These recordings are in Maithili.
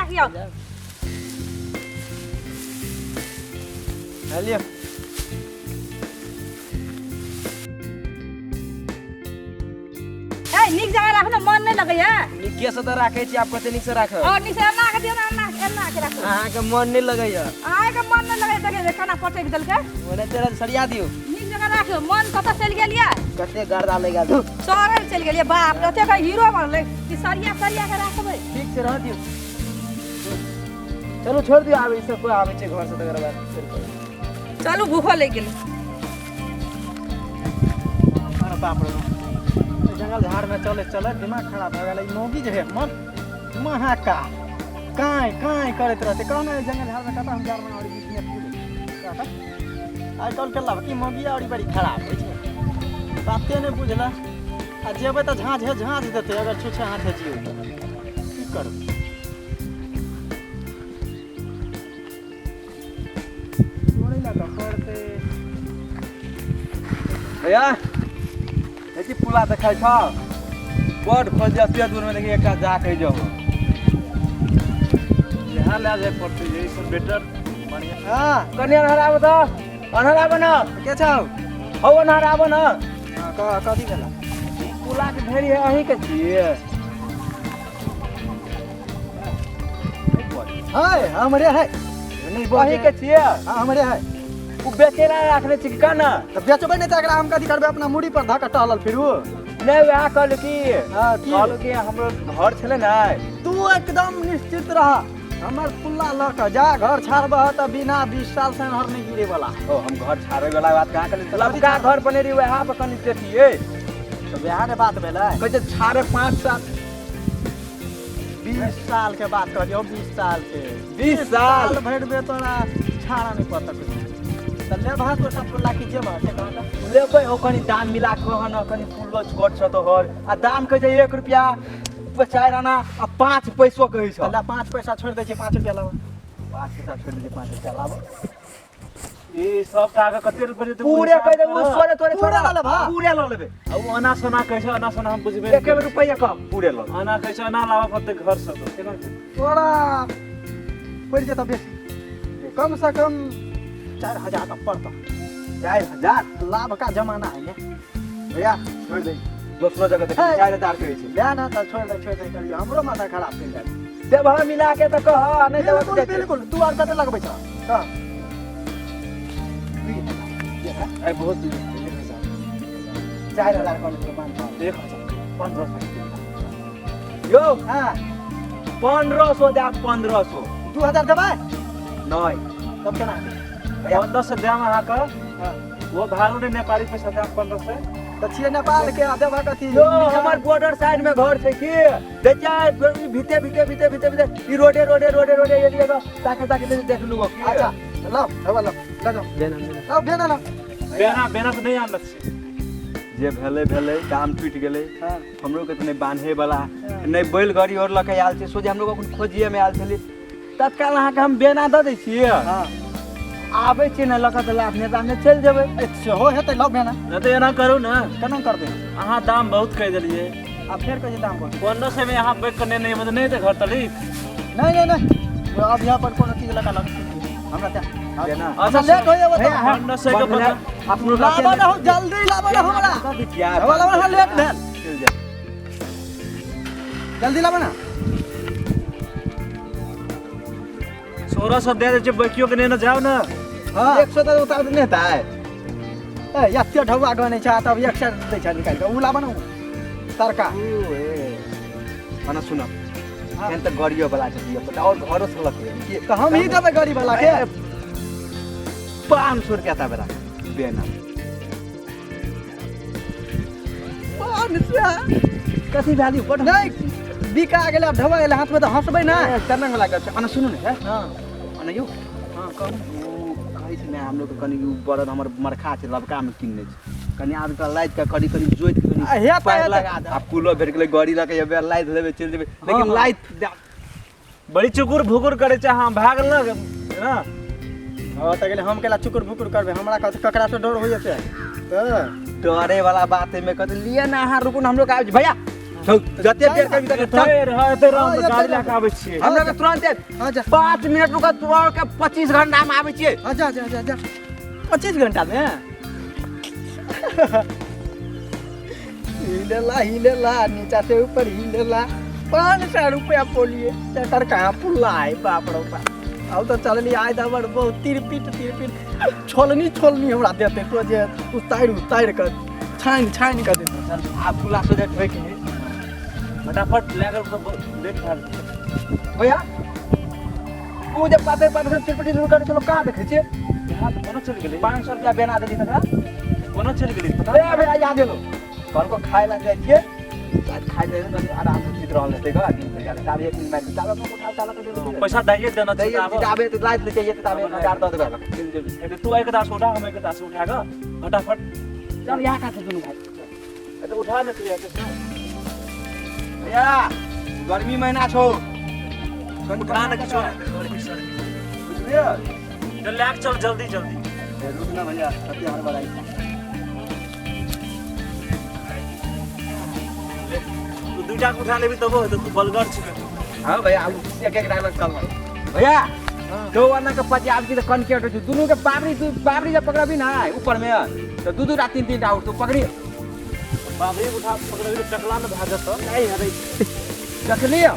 राखियौ। लिअ। ए, नीक जगह राखू ने, मन नहि लगैया। नीके से तऽ राखै छी, आब कते नीक से राखब? और नीक से एना के दियौ ने, एना एना के राखू। अहाँके मन नहि लगैया? अहाँके मन नहि लगैया, देखियौ जे केना पटकि देलकै। ओने तेरा सरिया दियौ। नीक जगह राखियौ। मन कतऽ चलि गेल यऽ? कते गर्दा लागि गेल। सड़ल चलि गेल यऽ। बाप रे, एतेक हीरो बनलै कि सरिया सरिया के राखबै? ठीक छै, रह दियौ, चलू छोड़ि दियौ। आब ई सब कोइ आबै छै घरसँ तकर बाद फेर करबै। चलू, भूखो लागि गेलै। अरे बाप रे बाप, जंगल झाड़मे चलैत चलैत दिमाग खराब भए गेलै। ई मौगी जे है हमर महाका काँय काँय करैत रहतै। कहना जंगल झाड़मे कतऽ हम जाड़ और बीचमे फिरै। आइ काल्हिके लड़की मौगी और बड़ी खराब होइ छै, बाते नहि बुझल। आ जेबै तऽ झाँझे झाँझ देतै अगर छुछे हाथे जियौ तऽ। की करबै? छोड़ै लए तऽ पड़तै। भैया, देखी पुला देखै छ, बड खोज एते दूर में। देखी एकटा जा कहि जाओ। यहाँ लए जाय पड़तै, यही सब बेटर बढ़िया। हाँ। कनि अन्हर आबो तऽ, अन्हर आबो न। के छौ? हौ, अन्हर आबो न। हाँ, कह, कथी भेला? पुला के ढेरी है, अहीं के छियै? है, हमरे है। नहीं, अहीं के छियै? हाँ, हमरे है। उ बेचे ला राखने छी का ना? तऽ बेचबै नहि तऽ एकरा हम कथी करबै? अपना मुड़ी पर धऽ कऽ टहलल फिरू? नहीं, वएह कहलू कि हाँ, की? कहलू कि हमरो घर छलै ने। तू एकदम निश्चित रह, हमर पुल्ला लऽ कऽ जा, घर छाड़बह तऽ बिना 20 साल से एम्हर नहि गिरे वाला। ओ, हम घर छाड़े वाला बात कहाँ कहली? लबका घर बने रही, वएह पर कनि देखिए। तऽ वएह ने बात भेलै। कहै छै छाड़े 5 साल। 20 साल के बात कहलियौ, 20 साल के। 20 साल? भरि बे तोरा छाड़ा नहि पड़तौ तऽ लेबह तो सब पुल्ला की जेबह से कह तऽ। लेबै हो, कनि दाम मिला कऽ कह न। कनि पुलो छोट छ तोहर आ दाम कहै छै 1 रुपया 4 आना आ 5 पैसो कहै छ। तऽ ला, 5 पैसा छोड़ि दै छियै, 5 रुपया लाबऽ। 5 पैसा छोड़ि दै छै, 5 रुपया लाबऽ। ई सब टाका कते रुपया देतै? पूरे कहि दे ओ सोरे तोरे। पूरे लऽ लेबह? पूरे लऽ लेबै। आ ओ अना सोना कहै छै, अना सोना हम बुझबे एक बेर रुपैआ कह, पूरे लऽ लेबै। अना कहै छै, अना लाबऽ पड़तै घर से तऽ केना हेतै? तोरा पड़ि जेतौ बेसी, कम से कम 4000 तक पड़तौ। 4000? लाभ का जमाना है ने। भैया, छोड़ि दे, दोसरो जगह देखी। है। 4000 कहै छै। ले ना तऽ छोड़ि दे, छोड़ि दे करियौ, हमरो माथा खराब करि देल। देबह मिला के तऽ कह, नहि देबह बिल्कुल। बिल्कुल। तू आर कते लगबै छह, कह। अरे बहुत, 4000 कहने मान। 1000, 1500। यौ। हाँ। 1500 देब, 1500। 2000 देबै? नहि। तब केना हेतै? 1500 देम अहाँके। हाँ। वो भाड़ो नहि, नेपाली पैसा देम 1500। तऽ छियै नेपाल के आ देबह कथी? यो, हमर बॉर्डर साइड में घर छै की देखिए, भीते भीते भीते भीते भीते ई रोडे रोडे रोडे रोडे एलिए तो ताके ताके देख लू। अच्छा, लाओ, हवा लाओ, लऽ जाओ। लाओ, बेना लाओ। बेना, बेना तऽ नहि आनल छी। जे भेलै भेलै, दाम टूटि गेलै। हाँ। हमरो के तऽ नहि बान्हे वाला, नहि बैलगाड़ी और लऽ के आयल छै। सोझे हमलोग अपन खोजिए में आयल छली। तत्काल अहाँके हम बेना दऽ दै छियै। हाँ। आबै छियै ने लऽ कऽ तऽ लाभने ताभने चलि जेबै। ए, सेहो हेतै, लाओ बेना। नहि तऽ एना करू ने। केना करबै? अहाँ दाम बहुत कहि देलियै। आ फेर कहै छै दाम बहुत। 1500 में अहाँ बैठ कऽ नहि एबै तऽ नहि हेतै घर तलिक। नहीं नहीं नहीं, अब यहाँ पर कोनो चीज लगा लगा हमरा दे। बेना। अच्छा। लेट हो जाबो तऽ। 1500 के बदला अपनो लाबऽ ना हो, जल्दी लाबऽ ना हमरा। हवा लाबऽ ना, लेट भेल। चलि जायब। जल्दी लाबऽ ना। 1600 दे दै छियै, बैकियो के नेने जाउ ने। हाँ। 100 तऽ उतार नहि हेतै? ए, एते ढौआ गनै छै तब 100 दै छै निकालि कऽ। उ लाबऽ ना, उ तरका। खाना सुन, एहन तऽ गाड़ियो वाला के दिअ पड़तै और घरो से लऽ के। तऽ हम ही देबै गाड़ी वाला के। 500 रुपया ता बेरा बेना। 500? कथी वैल्यू बड। नहि, बिका गेलै, आब ढौआ गेलै हाथमे तऽ हँसबै ना। चन्दन वाला गप छै। अना सुनू ने हे। हाँ। अना यौ। हाँ, कहू। ओ कहै छै ने, हमलोग के कनि उ बरद हमर मरखा छै, लबका मे किनने छै। कनि आब के लादि के कनि कनि जोति के कनि आ, हेतै, पारि हेतै। लगा दे। आ पुलो भेट गेलै, गाड़ी लऽ के एबै, लादि लेबै, चलि जेबै, लेकिन लादि बड़ी चुकुर भुकुर करै छै अहाँ, भए गेल ने ना? हँ तऽ गेलै, हम केला चुकुर भुकुर करबै? हमरा ककरा से डर होइए से तऽ? डरे वाला बात है में कथी? लिअ ने अहाँ, रुकू ने, हमलोग आबै छी। भैया। चल जते देर कभी तक चल। एतै रह, एतै रह, हम हाँ, गाड़ी एतै लए कऽ आबै छियै। हमरा के तुरंत हाँ, जा। 5 मिनट रुका, तोरा के 25 घंटा में आबै छियै। हाँ, जा जा जा जा। 25 घंटा में हिलेला हिलेला, नीचा से ऊपर हिलेला। 500 रुपया बोलिए, तेकर कहाँ पुल्ला है? बाप रे बाप! अब तो चलनी आय दबर बहुत तिरपिट तिरपिट छोलनी छोलनी हमरा देते तो जे उतारि उतारि कऽ छानि छानि कऽ देते। चल, आब पुला सोझे ठोकि ले। फटाफट लए कऽ लेट भए जेतै। भैया, तू जे पाते पाते से तिरपिट तिरपिट करे चलो, कहाँ देखै छियै? यहाँ तऽ कोना चलि गेलै? 500 रुपया बेना देली तकरा। कोना चलि गेलै पता? ए भैया, याद एलो, घरको खाए ला जाइ छियै। आज खाइ जाइ कनि आराम से सुति रहल हेतै ग। दिन से ताबे एक दिन बाद ताबे अपन उठा ताला के पैसा दैये देना छै। दैये। आब ताबे तऽ लाइत ले चाहिए, ताबे 1000 दऽ देबै। चलि जेबै। एक तू एक दास उठा, हम एक दास उठा कऽ फटाफट। चल, यहाँ कहाँ छै दुनू भाइ? ए तऽ उठा ने तू यहाँ से। भैया, गर्मी महीना छौ। उठा ने किछो। बुझलियै? चल, लए कऽ चल जल्दी जल्दी। ए, रुक ना भैया, कते हड़बड़ाइ छै? ले, तू दुइटा के उठा लेबी तबो हेतौ, तू बलगर छी। हाँ भैया, आब एक एक डायलॉग चल भैया। दो आना के पति आब की तऽ कनके उठै छै दुनू के बाबरी। तू बाबरी जब पकड़बी ना ऊपर में तऽ दू दू टा तीन तीन टा उठतौ, पकड़ी। बाबरी उठा पकड़बी तऽ टकला ने भए जेतौ। नहीं हेतै, देखलियै,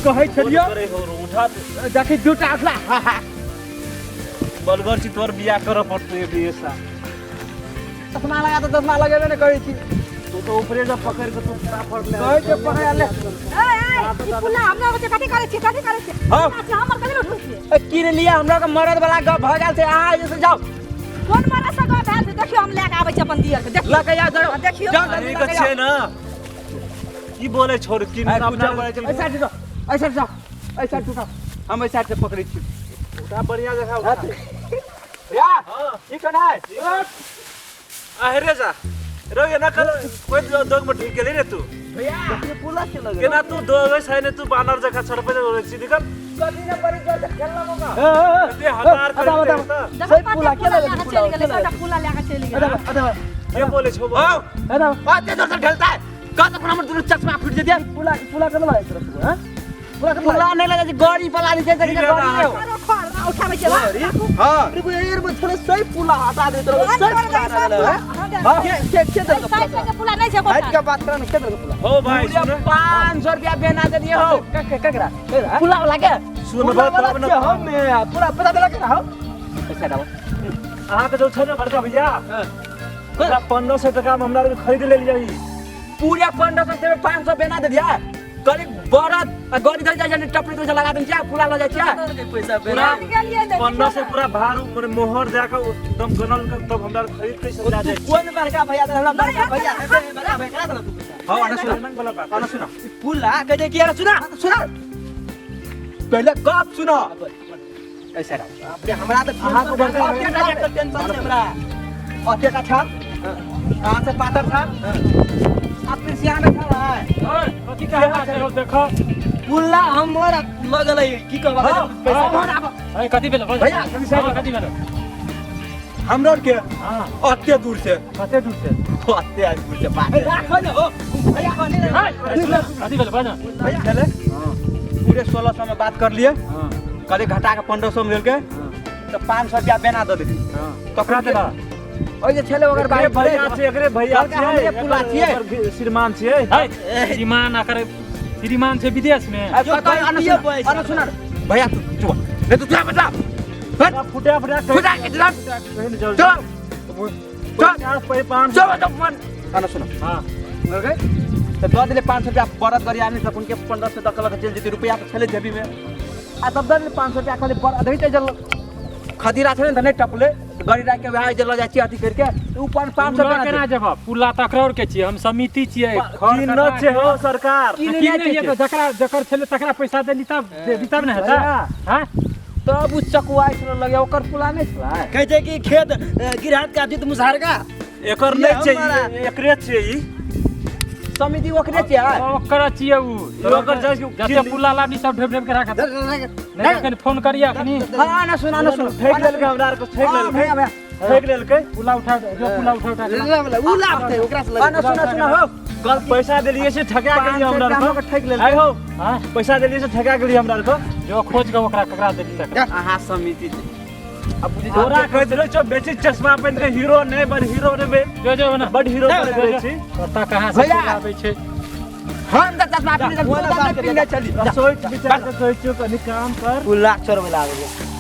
कहै छलियौ। करे हो रो, उठा तू। देखी, दूटा उठला, हा हा। बलगर छी, तोर बियाह करऽ पड़तौ एक ऐसा। चश्मा लगा तऽ चश्मा लगेबे ने करै छी। तू तऽ ऊपरे से पकड़ के तू फटाफट ले। कहै छै पकड़ ले। ए ए, ई पुल्ला हमरा बच्चे कथी करै छियै? कथी करै छियै? हाँ। अच्छा, हमर कथी उठबै छियै? ए, किन लिया, हमरा के मरद वाला गप भऽ गेल छै। अहाँ एहिसँ जाउ। कोन मरद से गप भेल छै? देखियौ, हम लए कऽ आबै छी अपन दियर के, देखियौ। लऽ के जाउ, जाउ। हाँ, देखियौ। जाउ, जल्दी अहीं लऽ के के छियै जाउ। ने, की बोले छोड़ की ए, अपना। कुछो बोलै छै। एहि साइड से जाउ, एहि साइड से जाउ, एहि साइड से उठाउ। हम एहि साइड से पकड़ै छी। उठा, बढ़िया जगह उठा। भैया। हाँ। ठीक है ना? अहरे जा रो, एना कर कोइ दोग में ढुक गेली रे तू? भैया, पुला के लगे। केना तू दोग छै ने, तू बानर जकाँ छड़पै छै, निकल। कथी ने बड़ी जोर से खेलना मौका। कते हजार अदा, अदा। कर। देखो, सही कते पुला के पुला लगे, लए कऽ पुला चलि गेलै, के लगे। सबटा पुला लए कऽ चलि गेलै। अदा। के बोले छौ? हां। अदा। अते जोर से ढेलता है कत अपना, हमर दुनू चश्मा फूट जेतै। पुला पुला के लगे तू? हां, पुला के। पुला नहीं लगे, गाड़ी पर लादी छै, ठीक है, गाड़ी नहीं हो। खरो खर उठाबै छियै, राखू। हां। अरे यार, बचले सही पुला हटा दे तो बंद सही कर पुला दे, हटा सब दे। पुला। हाँ। के के दे? साइड के पुला नहीं छै। हाइट का बात कर ना, के दे पुला? हो भाई, सुन। 500 रुपया बेना दे दिए हो। के केकरा केकरा? पुला वाला के। सुनबा पुला वाला तब के ने। हम पूरा पता देला के हो। पैसा दाओ। अहाँके जो छै ने बड़का भैया, ओकरा 1500 टका में हमरा आरके खरीद लेलियै ई। पूरा 1500 देबे, 500 बेना दे दिया। कनी बरद आ गाड़ी धरि जाइ छै, टपरी तो लगा देन छियै, पुला लऽ जाइ छियै। पैसा पूरा गेलियै ने। 1500 पूरा भार मने मोहर जाके एकदम गनल के तब हमरा आर खरीद के सब जा जाइ। कोन बड़का भैया दे हमरा? बड़का भैया हेतै, बड़का भैया करा देला तू पैसा? हां, आना सुन। वाला बात। आना सुन। पुला कह दे कि यार सुना। सुन, पहले गप सुनो, ऐसा रहो। बाप रे, हमरा तऽ अहाँके बड़का अते टाका के टेंशन छै हमरा। अते का छाप कहाँ से पातर छाप आ फिर सियाने छाप है। कथी कहना छै देखो। पुला हमर लगल है, की कहब पैसा? अरे, कथी भेलो? भैया, हाँ, कथी भेलो? हमरो के हाँ। अते दूर से। कते दूर से? अते दूर से बात। राखो ने हो भैया, कहने रहे। कथी भेलो बजना? भैया, चले पूरे 1600 में बात कर लिए। कहले घटा के 1500 में लेलके तऽ 500 रुपया बेना दऽ देली। ककरा देला? ओहि जे छलै ओकर एकरे बाई। भैया छै, एकरे भैया कहलकै हमरे पुला छियै। एकर श्रीमान छियै। है श्रीमान, आकर श्रीमान छै विदेश में। अरे सुन भैया, तू चुप नहीं, तू चुप बता। फुटा फुटा। फुटा के चल। कहीं जल्दी। चल। पचास पे पाँच। चुप चुप मन, अरे सुन। हाँ। बुझलकै तऽ दऽ देले 500 रुपया। बरद गाड़ी आदमी सब उनके 1500 दऽ के चलि जेतै, रुपया तऽ छलै जेबीमे। आ तब दऽ देले 500 रुपया। कहले बड़ अधे जल खदीरा छलै ने तऽ नहि टपलै गाड़ी राखि के, वएह जे लऽ जाइ छियै अथी करिके तऽ ऊपर 500 पुला रुपया। केना जेबह? पुला तऽ अकरौर के छियै, हम समिति छियै। की न छै हो सरकार? की की नहि नहि छै? तऽ जकरा जकर छलै तकरा पैसा देली तब देली तब ने हेतै। भैया। हाँ। तब उ चकुआइ छलै लगे, ओकर पुला नहि छलै। कहै छै कि खेत गिरहत का जीत मुसहर का। एकर ये नहि छै। हमारा- ई, एकरे छियै ई। समिति ओकरे छियै। ओकर छियै उ। ओकर जाइ छै। जते पुला लाबी सब ढेप ढेप के राखत। नहि तऽ कनि फोन करियै अखनी। हाँ, ना सुना, ना सुन। ठकि लेलकै हमरा आरके, ठकि हाँ, लेलकै। भैया, भैया। ठकि लेलकै। पुला उठा जो, पुला उठा उठा के ला। उ लाभ छै ओकरा से। हाँ, ना सुना, सुना हो। पैसा देलिए से ठका के लिए हमरा 500 को ठकि लेलकै। आइ हो। हाँ? पैसा देलिए से ठका के लिए हमरा को। जो खोज के ओकरा ककरा देली तकरा। अहाँ समिति छै। अब बुझै तोरा कहैत रहै छौ बेसी चश्मा पहिन के हीरो नहि बड़ हीरो नहि बे जो जो ना। बड हीरो बनि रहै छी। पता कहाँ से भैया। चलि आबै छै। हम तऽ चश्मा पहिने चली, तू तऽ नहि पहिने चली। सोच विचार के कहै छियौ कनि काम कर। उ लाख चोरबै लागल।